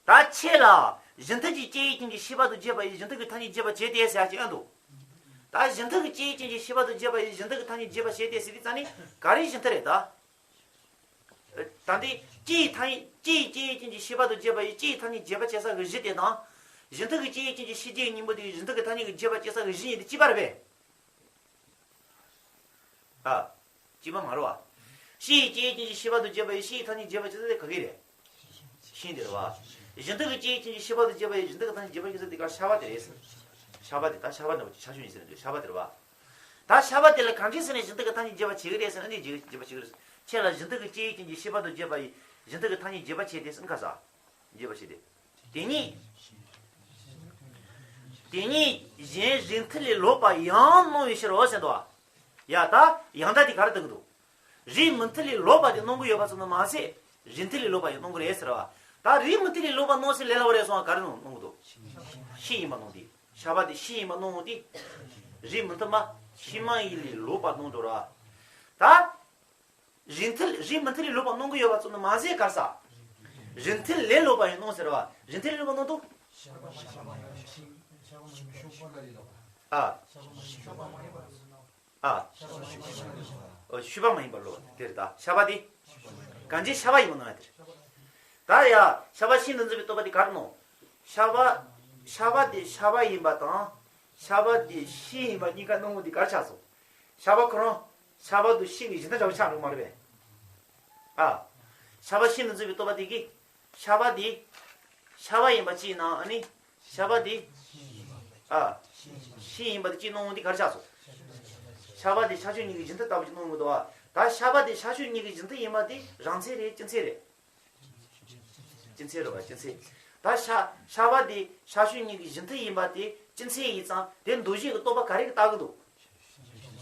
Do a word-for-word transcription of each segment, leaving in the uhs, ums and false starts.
ད་ཁྱེད་ལ་གཞན་དག་གི་སྐྱེ་བའི་རྐྱེན་གྱིས་ཤེས་པ་དང་བརྗོད་པ་ཡིས་གཞན་དག་གི་ཐ་སྙད་བརྗོད་པར་བྱེད་དེ་ཟེར་ཡ་ཅིག་ཨེ་འདུག་ད་གཞན་དག་གི་སྐྱེ་བའི་རྐྱེན་གྱིས་ཤེས་པ་དང་བརྗོད་པ་ཡིས་གཞན་དག་གི་ཐ་སྙད་བརྗོད་པར་བྱེད་དེ་ཟེར་དུས་ཙ་ནི་ག་རེ་གཞན་དག་རེད་ད། ད་འདི་སྐྱེ་ཡི་ཐ་སྙད་སྐྱེ་ཡི་སྐྱེ་བའི་རྐྱེན་གྱིས་ཤེས་པ་དང་བརྗོད་པ་ཡིས་སྐྱེ་ཡི་ཐ་སྙད་བརྗོད་པར་བྱེད་ས་གི་གཞི་དེ་དང་། གཞན་དག་གི་སྐྱེ་བའི་རྐྱེན་གྱིས་ཤེས་བྱའི་གཉེན་པོ་དེ་ཡིས་གཞན་དག་གི་ཐ་སྙད་ཀྱི་བརྗོད་པར་བྱེད་ས་གི་གཞི་གཉིས་དེ་གཅིག་པ་རེད་པས། ཨ། གཅིག་པ་མ་རེད་བ། ཤེས་ཡི་སྐྱེ་བའི་རྐྱེན་གྱིས་ཤེས་པ་དང་བརྗོད་པ་ཡིས་ཤེས་ཡི་ཐ་སྙད་བརྗོད་པར་བྱེད་ས་དེ་ག་གི་རེད། ཤེས་དེ་རེད་བ། གཞན་དག་གི་སྐྱེ་བའི་རྐྱེན་གྱིས་ཤེས་པ་དང་བརྗོད་པ་ཡིས་གཞན་དག་གི་ཐ་སྙད་བརྗོད་པར་བྱེད་ས་དེ་ག་ཤ་བ་དེ་རེད། ཤ་བ་དེ་ད་ཤ་བ་འདྲ་བོ་ཅིག་ཆ་ཤོས་ཡིན་ཟེར་ན་འདོད་ཤ་བ་དེ་རེད་བ། ད་ཤ་བ་དེ་ལ་གང་ཅི་ཟེར་ནས་གཞན་དག་གི་ཐ་སྙད་བརྗོད་པར་བྱེད་ཀྱི་རེད་ཟེར་ན་འདི་བརྗོད་བརྗོད་པར་བྱེད་ཀྱི་རེད། ཁྱེད་ལ་གཞན་དག་གི་སྐྱེ་བའི་རྐྱེན་གྱིས་ཤེས་པ་དང་བརྗོད་པ་ཡིས་གཞན་དག་གི་ཐ་སྙད་བརྗོད་པར་བྱེད་དེ་ཟེར་ན་ཁ་ས། བརྗོད་པར་བྱེད་དེ། དེ་ཉིད། དེ་ཉིད་གཞན་རིགས་མཐུན་ལས་ལོག་པ་ཡང་སྣང་བའི་ཕྱིར་རོ་ཟེར་འདུག་བ། ཡ་ད་ཡང་ད་དེ་ག་རེ་ལྟ་གི་འདུག་རིགས་མི་མཐུན་ལས་ལོག་པ་དེ་སྣང་གི་ཡོད་པ་ཙམ་དུ་མ་ཟད། རིགས་མཐུན་ལས་ལོག་པ་ཡང་སྣང་གི་རེད་ཟེར་བ། ད་རིགས་མི་མཐུན་ལས་ལོག་པ་སྣང་ཟེར་ལས་སླ་བོ་རེད་སོང་བ། ག་རེ་སྣང་སྣང་གི་འདུག་ཤེས་ཡིན་པ་སྣང་དེ། ཤ་བ་དེ་ཤེས་ཡིན་པ་སྣང་དེ། རིགས་མི་མཐུན་པ་ཤེས་མ་ཡིན་ལས་ལོག་པ་སྣང་འགྲོ་ར། ད། རིགས་མཐུན་རིགས་མི་མཐུན་ལས་ལོག་པ་སྣང་གི་ཡོད་པ་ཙམ་དུ་མ་ཟད་ག་རེ་ཟེར། རིགས་མཐུན་ལས་ལོག་པ་ཡང་སྣང་ཟེར་བ། རིགས་མཐུན་ལས་ལོག་པ་སྣང་དུས། ཨ། ཨ། ཨོ་ཤུགས་པ་མ་ཡིན་པ་ལོག་པ་དེ་རེད་ད། ཤ་བ་དེ། གང་ཅི་ཤ་བ་ཡིན་པ་སྣང་ཡ་དེ་རེད། ད་ཡ་ཤ་བ་ཤིན་ཏུ་འཛིན་པའི་རྟོག་པ་དེ་ག་རེ་སྣང་། ཤ་བ། ཤ་བ་དེ་ཤ་བ་ཡིན་པ་དང་། ཤ་བ་དེ་ཤིང་ཡིན་པ་གཉིས་ཀ་སྣང་བ་དེ་ག་རེ་ཆགས་སོང་། ཤ་བ་ཁོ་རང་། ཤ་བ་དང་ཤིང་གི་གཞི་མཐུན་འདྲ་བོ་ཆགས་འགྲོ་མ་རེད་པས། ཨ། ཤ་བ་ཤིན་ཏུ་འཛིན་པའི་རྟོག་པ་དེ་གིས། ཤ་བ་དེ། ཤ་བ་ཡིན་པ་ཅིག་ན་ཨ་ནི། ཤ་བ་དེ། ཨ། ཤིང་ཡིན་པ་དེ་ཅིག་སྣང་བ་དེ་ག་རེ་ཆགས་སོང་། ཤ་བ་དེ་ཤ་ཤུགས་གཉིས་ཀྱི་གཞི་མཐུན་ལྟ་བུ་ཅིག་སྣང་གི་འདུག་བ། ད་ཤ་བ་དེ་ཤ་ཤུགས་གཉིས་ཀྱི་གཞི་མཐུན་ཡིན་པ་དེ་རང་མཚན་རེད་སྤྱི་མཚན་རེད། སྤྱི་མཚན་རེད་བ་སྤྱི་མཚན། ད་ཤ་ཤ་བ་དེ་ཤ་ཤུགས་གཉིས་ཀྱི་གཞི་མཐུན་ཡིན་པ་དེ་སྤྱི་མཚན་ཡིན་ཙང་དེ་འདུ་བྱེད་ཀྱི་རྟོག་པ་ག་རེ་གིས་བཏགས་ཀྱི་འདུག་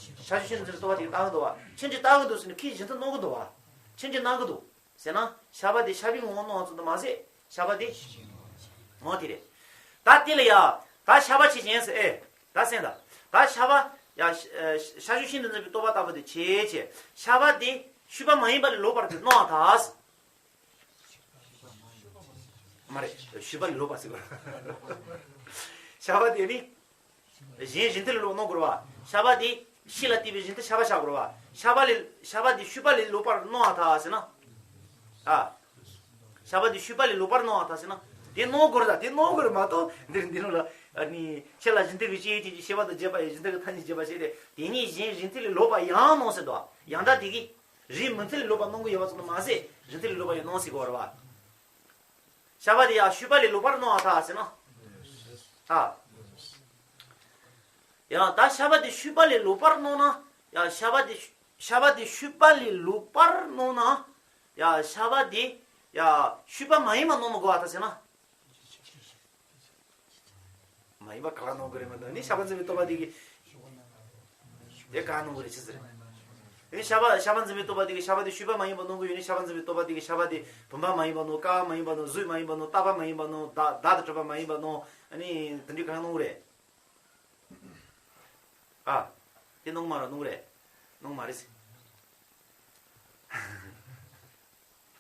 ཤ་ཤུགས་ཤིན་ཏུ་འཛིན་རྟོག་པ་དེ་གིས་བཏགས་ཀྱི་འདུག་བ། ཁྱོད་ཀྱིས་བཏགས་ཀྱི་འདུག་ཟེར་ནས་ཁོས་གཞི་མཐུན་སྣང་གི་འདུག་བ། ཁྱོད་ཀྱིས་སྣང་གི་འདུག་ཟེར་ན་ཤ་བ་དེ་ཤ་བའི་ངོ་བོ་སྣང་བ་ཙམ་དུ་མ་ཟད་ཤ་བ་དེ། འོ་དེ་རེད། ད་དེ་ལ་ཡ། ད་ཤ་བ་ཆོས་ཅན་ཟེར་ཨེ། ད་སེམས་ད། ད་ཤ་བ། ཡ། ཤ་ཤུགས་ཤིན་ཏུ་འཛིན་པའི་རྟོག་པ་ལྟ་བུ་དེ་ཆོས་ཅན། ཤ་བ་དེ་ཤུགས་པ་མ་ཡིན་པ་ལས་ལོག་པར་དེ་སྣང་བ་དང་། མ་རེད། ཤུགས་པ་ལས་ལོག་པ་ཟེར་བ། ཤ་བ་དེ་ནི། གཞན་གཞི་མཐུན་ལས་ལོག་སྣང་དགོས་རེད་བ། ཤ་བ་དེ། ཤེས་ལ་ལྟོས་པའི་གཞི་མཐུན་ཤ་བ་བཞག་དགོས་རེད་བ། ཤ་བ་ལས་ཤ་བ་དེ་ཤུགས་པ་ལས་ལོག་པར་སྣང་བ་དང་ཟེར་ན། ཨ། ཤ་བ་དེ་ཤུགས་པ་ལས་ལོག་པར་སྣང་བ་དང་ཟེར་ན། དེ་སྣང་དགོས་རེད་ད། དེ་སྣང་དགོས་རེད་མ་གཏོགས་འདིར་འདི་ནང་ལ། ཨ་ནི་ཁྱེད་ལ་གཞན་དག་གི་སྐྱེ་བའི་རྐྱེན་གྱིས་ཤེས་པ་དང་བརྗོད་པ་ཡིས་གཞན་དག་གི་ཐ་སྙད་བརྗོད་པར་བྱེད་དེ། དེ་ཉིད་གཞན་རིགས་མཐུན་ལས་ལོག་པ་ཡང་སྣང་ཟེར་འདུག་བ། ཡང་ད་དེ་གིས། རིགས་མི་མཐུན་ལས་ལོག་པ་སྣང་གི་ཡོད་པ་ཙམ་དུ་མ་ཟད་རིགས་མཐུན་ལས་ལོག་པ་ཡང་སྣང་སྲིད་དགོས་རེད་བ། ཤ་བ་དེ་ཡང་ཤུགས་པ་ལས་ལོག་པར་སྣང་བ་དང་ཟེར་ན། ཨ། ཡང་ད་ཤ་བ་དེ་ཤུགས་པ་ལས་ལོག་པར་སྣང་ན། ཡང་ཤ་བ་དེ་ཤ་བ་དེ་ཤུགས་པ་ལས་ལོག་པར་སྣང་ན། ཡང་ཤ་བ་དེ་ཡང་ཤུགས་པ་མ་ཡིན་པ་སྣང་མི་དགོས་པ་དང་ཟེར་ན། མ་ཡིན་པ་ག་ལ་སྣང་གི་རེད་མ་གཏོགས་ནི་ཤ་བ་འཛིན་པའི་རྟོག་པ་དེ་གིས། དེ་ག་སྣང་གི་རེད་ཅི་ཟེར། ཨེ་ཤ་བ་ཤ་བ་འཛིན་པའི་རྟོག་པ་དེ་གིས་ཤ་བ་དེ་ཤུགས་པ་མ་ཡིན་པ་སྣང་གི་ཡོད་ནི་ཤ་བ་འཛིན་པའི་རྟོག་པ་དེ་གིས་ཤ་བ་དེ་བུམ་པ་མ་ཡིན་པ་སྣང་། ཀ་བ་མ་ཡིན་པ་སྣང་། གཟུགས་མ་ཡིན་པ་སྣང་། རྟག་པ་མ་ཡིན་པ་སྣང་། བདག་བདག་དང་གྲུབ་པ་མ་ཡིན་པ་སྣང་། ཨ་ནི་དེ་འདྲའི་ག་རེ་སྣང་གི་རེད། ཨ། དེ་སྣང་མ་རེད་སྣང་གི་རེད། སྣང་མ་རེད་ཟེར།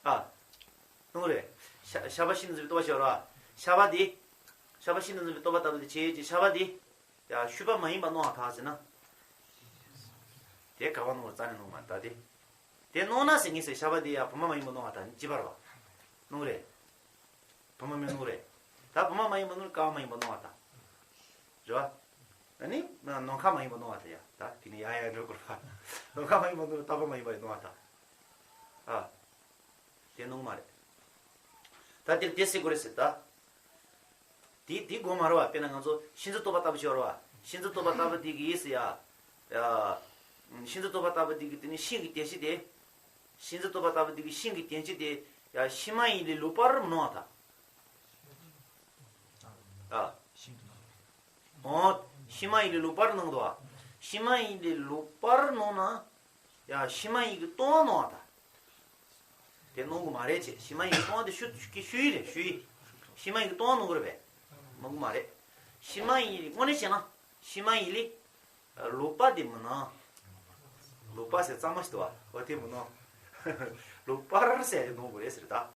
ཨ། སྣང་རེད། ཤ་ཤ་བ་ཤིན་ཏུ་འཛིན་པའི་རྟོག་པ་ཞིག་ཡོད་རེད་བ། ཤ་བ་དེ། ཤ་བ་ཤིན་ཏུ་འཛིན་པའི་རྟོག་པ་ལྟ་བུ་དེ་བྱེད་ཀྱི་ཤ་བ་དེ། ཡ་ཤུགས་པ་མ་ཡིན་པ་སྣང་བ་དག་ཟེར་ན། དེ་ག་བ་སྣང་བར་རྩ་ནས་སྣང་མ་ད་དེ། དེ་སྣང་ན་ཟེར་ངེས་ཟེར་ཤ་བ་དེ་ཡ་བུམ་པ་མ་ཡིན་པ་སྣང་བ་དག་ཅི་བར་བ། སྣང་རེད། བུམ་པ་མི་སྣང་རེད། ད་བུམ་པ་མ་ཡིན་པ་སྣང་ཀ་བ་མ་ཡིན་པ་སྣང་བ་དག་རེད་བ། ཨ་ནི། ནམ་མཁའ་མ་ཡིན་པ་སྣང་བ་དག་ཡ་ད་དེ་ནི་ཡ་ཡ་འགྲོ་དགོས་པ། ནམ་མཁའ་མ་ཡིན་པ་སྣང་རྟག་པ་མ་ཡིན་པ་སྣང་བ་དག་ཨ། དེ་སྣང་མ་རེད། ད་དེར་དེ་སྲིད་དགོས་རེད་ཟེར་ད། དེ་དེ་དགོས་མ་རེད་བ། དཔེར་ན་ང་ཚོ་ཤིན་ཏུ་རྟོག་པ་ལྟ་བུ་ཞིག་ཡོད་རེད་བ། ཤིན་ཏུ་རྟོག་པ་ལྟ་བུ་དེ་གི་ཡིས་ཡ། ཡ། ཤིན་ཏུ་རྟོག་པ་ལྟ་བུ་དེ་གི་དེ་ནི་ཤིང་གི་དོན་སྤྱི་དེ། ཤིན་ཏུ་རྟོག་པ་ལྟ་བུ་དེ་གི་ཤིང་གི་དོན་སྤྱི་དེ། ཡ་ཤུགས་མ་ཡིན་ལས་ལོག་པར་སྣང་བ་དག་ཨ། འོ། ཤུགས་མ་ཡིན་ལས་ལོག་པར་སྣང་དོ། ཤུགས་མ་ཡིན་ལས་ལོག་པར་སྣང་ན། ཡ་ཤུགས་མ་ཡིན་གྱིས་སྟོང་པ་སྣང་བ་དང་། དེ་སྣང་གི་མ་རེད་ཅེས། ཤུགས་མ་ཡིན་གྱིས་སྟོང་པ་དེ་ཤུ་ཀྱི་ཤུ་ཡིན་རེད་ཤུ་ཡིན། ཤུགས་མ་ཡིན་གྱིས་སྟོང་པ་སྣང་གི་རེད་པས། སྣང་གི་མ་རེད། ཤུགས་མ་ཡིན་ལས་དངོས་གནས་བྱས་ན། ཤུགས་མ་ཡིན་ལས། ལོག་པ་དེ་མི་སྣང་། ལོག་པ་ཟེར་གཙང་མ་ཞིག་འདུག་བ། འོ་དེ་མི་སྣང་། ལོག་པར་ཟེར་དེ་སྣང་གི་རེད་ཟེར་ད།